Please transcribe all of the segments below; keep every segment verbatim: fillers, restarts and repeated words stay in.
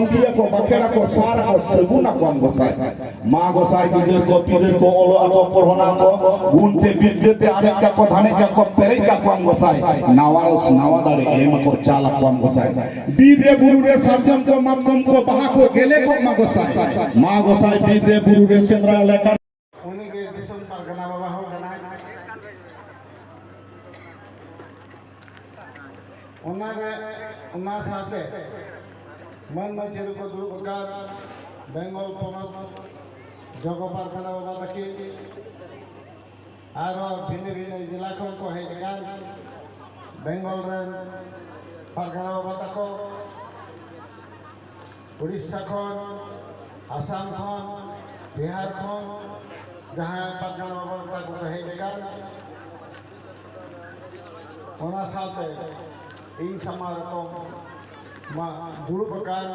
ᱠᱩᱲᱤᱭᱟᱹ ᱠᱚ, ᱵᱟᱠᱷᱮᱲᱟ ᱠᱚ, ᱥᱟᱨ ᱟᱠᱚ, ᱥᱟᱹᱜᱩᱱ ᱟᱠᱚᱣᱟᱢ ᱜᱚᱸᱥᱟᱭ᱾ ᱢᱟ ᱜᱚᱸᱥᱟᱭ, ᱜᱤᱫᱟᱹᱨ ᱠᱚ, ᱯᱤᱫᱟᱹᱨ ᱠᱚ, ᱚᱞᱚᱜ ᱟᱠᱚ, ᱯᱚᱲᱦᱚᱱ ᱟᱠᱚ, ᱜᱩᱱ ᱛᱮ ᱵᱤᱫᱽᱫᱟᱹ ᱛᱮ ᱟᱱᱮᱡ ᱠᱟᱠᱚ, ᱫᱷᱟᱱᱮᱡ ᱠᱟᱠᱚ, ᱯᱮᱨᱮᱡ ᱠᱟᱠᱚᱣᱟᱢ ᱜᱚᱸᱥᱟᱭ᱾ ᱱᱟᱣᱟ ᱨᱚᱥ, ᱱᱟᱣᱟ ᱫᱟᱲᱮ ᱮᱢ ᱟᱠᱚ, ᱪᱟᱞ ᱟᱠᱚᱣᱟᱢ ᱜᱚᱸᱥᱟᱭ᱾ ᱵᱤᱨ ᱨᱮ ᱵᱩᱨᱩ ᱨᱮ ᱥᱟᱨᱡᱚᱢ ᱠᱚ, ᱢᱟᱛᱠᱚᱢ ᱠᱚ, ᱵᱟᱦᱟ ᱠᱚ ᱜᱮᱞᱮ ᱠᱚᱜ ᱢᱟ ᱜᱚᱸᱥᱟᱭ᱾ ᱢᱟ ᱜᱚᱸᱥᱟᱭ, ᱵᱤᱨ ᱨᱮ ᱵᱩᱨᱩ ᱨᱮ ᱥᱮᱸᱫᱽᱨᱟ ᱞᱮᱠᱟ ᱩᱱᱤᱜᱮ ᱫᱤᱥᱚᱢ ᱯᱟᱨᱜᱟᱱᱟ ᱵᱟᱵᱟ ᱦᱚᱸ ᱠᱟᱱᱟᱭ᱾ ᱚᱱᱟᱨᱮ, ᱚᱱᱟ ᱥᱟᱶᱛᱮ ᱢᱟᱹᱱ ᱢᱟᱹᱪᱷᱟᱹᱨᱤ ᱠᱚ ᱫᱩᱲᱩᱵ ᱟᱠᱟᱱ ᱵᱮᱝᱜᱚᱞ ᱯᱚᱱᱚᱛ ᱡᱚᱜᱚ ᱯᱟᱨᱜᱟᱱᱟ ᱵᱟᱵᱟ ᱛᱟᱹᱠᱤᱱ, ᱟᱨᱦᱚᱸ ᱵᱷᱤᱱᱟᱹ ᱵᱷᱤᱱᱟᱹ ᱡᱮᱞᱟ ᱠᱷᱚᱱ ᱠᱚ ᱦᱮᱡ ᱟᱠᱟᱱ ᱵᱮᱝᱜᱚᱞ ᱨᱮᱱ ᱯᱟᱨᱜᱟᱱᱟ ᱵᱟᱵᱟ ᱛᱟᱠᱚ, ᱩᱲᱤᱥᱥᱟ ᱠᱷᱚᱱ, ᱟᱥᱟᱢ ᱠᱷᱚᱱ, ᱵᱤᱦᱟᱨ ᱠᱷᱚᱱ ᱡᱟᱦᱟᱸᱭ ᱯᱟᱨᱜᱟᱱᱟ ᱵᱟᱵᱟ ᱛᱟᱠᱚ ᱠᱚ ᱦᱮᱡ ᱟᱠᱟᱱ, ᱚᱱᱟ ᱥᱟᱶᱛᱮ ᱤᱧ ᱥᱟᱢᱟᱝ ᱨᱮᱠᱚ ᱢᱟ ᱫᱩᱲᱩᱵ ᱟᱠᱟᱱ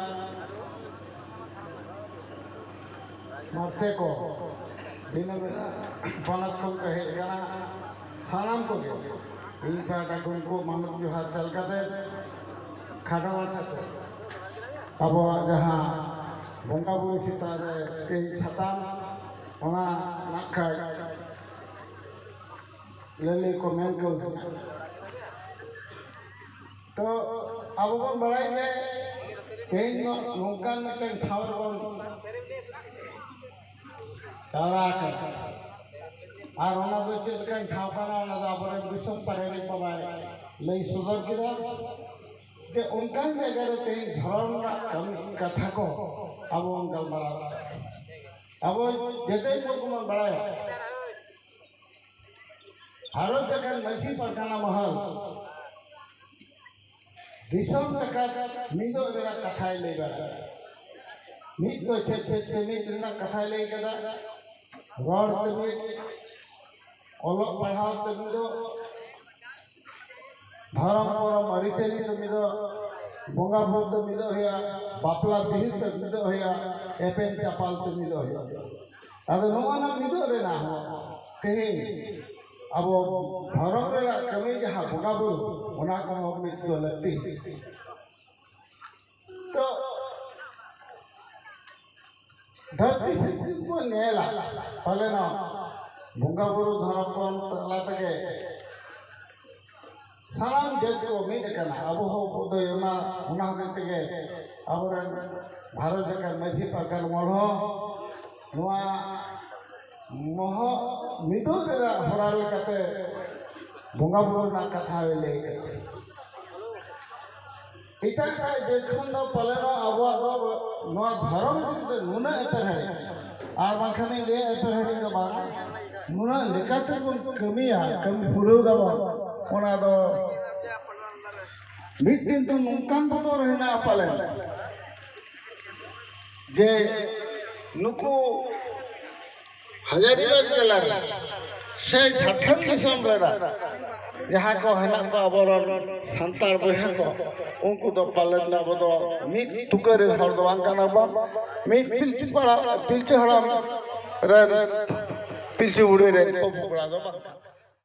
ᱢᱟᱨᱛᱮ ᱠᱚ, ᱵᱷᱤᱱᱟᱹ ᱵᱷᱤᱱᱟᱹ ᱯᱚᱱᱚᱛ ᱠᱷᱚᱱ ᱠᱚ ᱦᱮᱡ ᱟᱠᱟᱱᱟ, ᱥᱟᱱᱟᱢ ᱠᱚᱜᱮ ᱤᱧ ᱯᱟᱦᱴᱟ ᱠᱷᱚᱱ ᱠᱚ ᱢᱟᱱᱚᱛ ᱡᱚᱦᱟᱨ ᱪᱟᱞ ᱠᱟᱛᱮ ᱠᱷᱟᱴᱚ ᱢᱟᱪᱷᱟᱛᱮ ᱟᱵᱚᱣᱟᱜ ᱡᱟᱦᱟᱸ ᱵᱚᱸᱜᱟ ᱵᱩᱨᱩ ᱪᱮᱛᱟᱱ ᱨᱮ ᱛᱮᱦᱮᱧ ᱥᱟᱛᱟᱢ, ᱚᱱᱟ ᱱᱟᱜ ᱠᱷᱟᱡ ᱞᱟᱹᱞᱟᱹᱭ ᱠᱚ ᱢᱮᱱ ᱠᱟᱹᱣᱫᱤᱧᱟ᱾ ᱛᱚ ᱟᱵᱚ ᱵᱚᱱ ᱵᱟᱲᱟᱭ ᱜᱮ ᱛᱮᱦᱮᱧ ᱫᱚ ᱱᱚᱝᱠᱟᱱ ᱢᱤᱫᱴᱮᱱ ᱴᱷᱟᱶ ᱨᱮᱵᱚᱱ ᱪᱟᱞᱟᱣ ᱟᱠᱟᱱᱟ᱾ ᱟᱨ ᱚᱱᱟ ᱫᱚ ᱪᱮᱫ ᱞᱮᱠᱟᱱ ᱴᱷᱟᱶ ᱠᱟᱱᱟ, ᱚᱱᱟ ᱫᱚ ᱟᱵᱚᱨᱮᱱ ᱫᱤᱥᱚᱢ ᱯᱟᱨᱮ ᱨᱮᱱ ᱵᱟᱵᱟᱭ ᱞᱟᱹᱭ ᱥᱚᱫᱚᱨ ᱠᱮᱫᱟ ᱡᱮ ᱚᱱᱠᱟᱱ ᱡᱟᱭᱜᱟ ᱨᱮ ᱛᱮᱦᱮᱧ ᱫᱷᱚᱨᱚᱢ ᱨᱮᱱᱟᱜ ᱠᱟᱹᱢᱤ ᱠᱟᱛᱷᱟ ᱠᱚ ᱟᱵᱚ ᱵᱚᱱ ᱜᱟᱞᱢᱟᱨᱟᱣ ᱮᱫᱟ᱾ ᱟᱵᱚ ᱡᱮᱛᱮ ᱦᱚᱲ ᱠᱚᱵᱚᱱ ᱵᱟᱲᱟᱭᱟ, ᱵᱷᱟᱨᱚᱛ ᱡᱟᱠᱟᱛ ᱢᱟᱹᱡᱷᱤ ᱯᱟᱨᱜᱟᱱᱟ ᱢᱚᱦᱚᱞ ᱫᱤᱥᱚᱢ ᱡᱟᱠᱟᱛ ᱢᱤᱫᱚᱜ ᱨᱮᱱᱟᱜ ᱠᱟᱛᱷᱟᱭ ᱞᱟᱹᱭ ᱵᱟᱲᱟ ᱠᱮᱫᱟ᱾ ᱢᱤᱫ ᱫᱚ ᱪᱮᱫ ᱪᱮᱫ ᱛᱮ ᱢᱤᱫ ᱨᱮᱱᱟᱜ ᱠᱟᱛᱷᱟᱭ ᱞᱟᱹᱭ ᱠᱟᱫᱟ, ᱨᱚᱲ ᱛᱮ ᱢᱤᱫ, ᱚᱞᱚᱜ ᱯᱟᱲᱦᱟᱣ ᱛᱮ ᱢᱤᱫᱚᱜ, ᱫᱷᱚᱨᱚᱢ ᱠᱚᱨᱚᱢ ᱟᱹᱨᱤᱪᱟᱹᱞᱤ ᱛᱮ ᱢᱤᱫᱚᱜ, ᱵᱚᱸᱜᱟ ᱵᱩᱨᱩ ᱛᱮ ᱢᱤᱫᱚᱜ ᱦᱩᱭᱩᱜᱼᱟ, ᱵᱟᱯᱞᱟ ᱵᱤᱦᱤ ᱛᱮ ᱢᱤᱫᱚᱜ ᱦᱩᱭᱩᱜᱼᱟ, ᱮᱯᱮᱢ ᱪᱟᱯᱟᱞ ᱛᱮ ᱢᱤᱫᱚᱜ ᱦᱩᱭᱩᱜᱼᱟ᱾ ᱟᱫᱚ ᱱᱚᱜᱼᱚ ᱱᱟ ᱢᱤᱫᱚᱜ ᱨᱮᱱᱟᱜ ᱦᱚᱸ ᱛᱮᱦᱮᱧ ᱟᱵᱚ ᱫᱷᱚᱨᱚᱢ ᱨᱮᱱᱟᱜ ᱠᱟᱹᱢᱤ ᱡᱟᱦᱟᱸ ᱵᱚᱸᱜᱟ ᱵᱩᱨᱩ, ᱚᱱᱟ ᱠᱚᱦᱚᱸ ᱢᱤᱫ ᱫᱚ ᱞᱟᱹᱠᱛᱤ᱾ ᱛᱚ ᱫᱷᱟᱹᱨᱛᱤ ᱥᱤᱨᱡᱚᱱ ᱠᱚ ᱧᱮᱞᱟ, ᱯᱟᱞᱮᱱᱚᱜ ᱵᱚᱸᱜᱟ ᱵᱩᱨᱩ ᱫᱷᱚᱨᱚᱢ ᱠᱚᱨᱚᱢ ᱛᱟᱞᱟ ᱛᱮᱜᱮ ᱥᱟᱱᱟᱢ ᱡᱟᱹᱛ ᱠᱚ ᱢᱤᱫ ᱟᱠᱟᱱᱟ᱾ ᱟᱵᱚ ᱦᱚᱸ ᱵᱚᱫᱚᱭ ᱚᱱᱟ, ᱚᱱᱟ ᱦᱚᱛᱮᱡ ᱛᱮᱜᱮ ᱟᱵᱚᱨᱮᱱ ᱵᱷᱟᱨᱚᱛ ᱡᱟᱠᱟᱛ ᱢᱟᱹᱡᱷᱤ ᱯᱟᱨᱜᱟᱱᱟ ᱢᱚᱦᱚᱞ ᱦᱚᱸ ᱱᱚᱣᱟ ᱢᱚᱦᱚ ᱢᱤᱫᱚᱜ ᱨᱮᱱᱟᱜ ᱦᱚᱨᱟ ᱞᱮᱠᱟᱛᱮ ᱵᱚᱸᱜᱟ ᱵᱩᱨᱩ ᱨᱮᱱᱟᱜ ᱠᱟᱛᱷᱟ ᱞᱟᱹᱭ ᱠᱟᱫᱟ᱾ ᱮᱴᱟᱜ ᱮᱴᱟᱜ ᱡᱟᱹᱛ ᱠᱷᱚᱱ ᱫᱚ ᱯᱟᱞᱮᱱ ᱟᱵᱚᱣᱟᱜ ᱫᱚ ᱱᱚᱣᱟ ᱫᱷᱚᱨᱚᱢ ᱤᱫᱤ ᱠᱟᱛᱮ ᱱᱩᱱᱟᱹᱜ ᱮᱯᱮᱨᱦᱮᱸᱰᱮᱡ, ᱟᱨ ᱵᱟᱝᱠᱷᱟᱱ ᱤᱧ ᱞᱟᱹᱭᱟ ᱮᱯᱮᱨᱦᱮᱸᱰᱮᱡ ᱫᱚ ᱵᱟᱝ, ᱱᱩᱱᱟᱹᱜ ᱞᱮᱠᱟᱛᱮ ᱵᱚᱱ ᱠᱟᱹᱢᱤᱭᱟ, ᱠᱟᱹᱢᱤ ᱯᱩᱨᱟᱹᱣ ᱫᱟᱵᱚᱱ, ᱚᱱᱟ ᱫᱚ ᱢᱤᱫ ᱫᱤᱱ ᱫᱚ ᱱᱚᱝᱠᱟᱱ ᱵᱚᱫᱚᱞ ᱦᱮᱱᱟᱜᱼᱟ ᱯᱟᱞᱮᱱ, ᱡᱮ ᱱᱩᱠᱩ ᱦᱟᱡᱟᱨᱤᱵᱟᱜᱽ ᱡᱮᱞᱟ ᱨᱮ ᱥᱮ ᱡᱷᱟᱲᱠᱷᱚᱸᱰ ᱫᱤᱥᱚᱢ ᱨᱮᱱᱟᱜ ᱡᱟᱦᱟᱸ ᱠᱚ ᱦᱮᱱᱟᱜ ᱠᱚᱣᱟ ᱟᱵᱚᱨᱮᱱ ᱥᱟᱱᱛᱟᱲ ᱵᱚᱭᱦᱟ ᱠᱚ, ᱩᱱᱠᱩ ᱫᱚ ᱯᱟᱞᱮᱱ ᱟᱵᱚ ᱫᱚ ᱢᱤᱫ ᱛᱩᱠᱟᱹ ᱨᱮᱱ ᱦᱚᱲ ᱫᱚ ᱵᱟᱝ ᱠᱟᱱᱟ ᱵᱚᱱ᱾ ᱢᱤᱫ ᱯᱤᱞᱪᱩ ᱯᱟᱲᱟ, ᱯᱤᱞᱪᱩ ᱦᱟᱲᱟᱢ ᱨᱮᱱ, ᱯᱤᱞᱪᱩ ᱵᱩᱲᱦᱤ ᱨᱮᱱ ᱯᱚᱼᱯᱚᱜᱲᱟ ᱫᱚ ᱵᱟᱝ ᱠᱟᱱᱟ᱾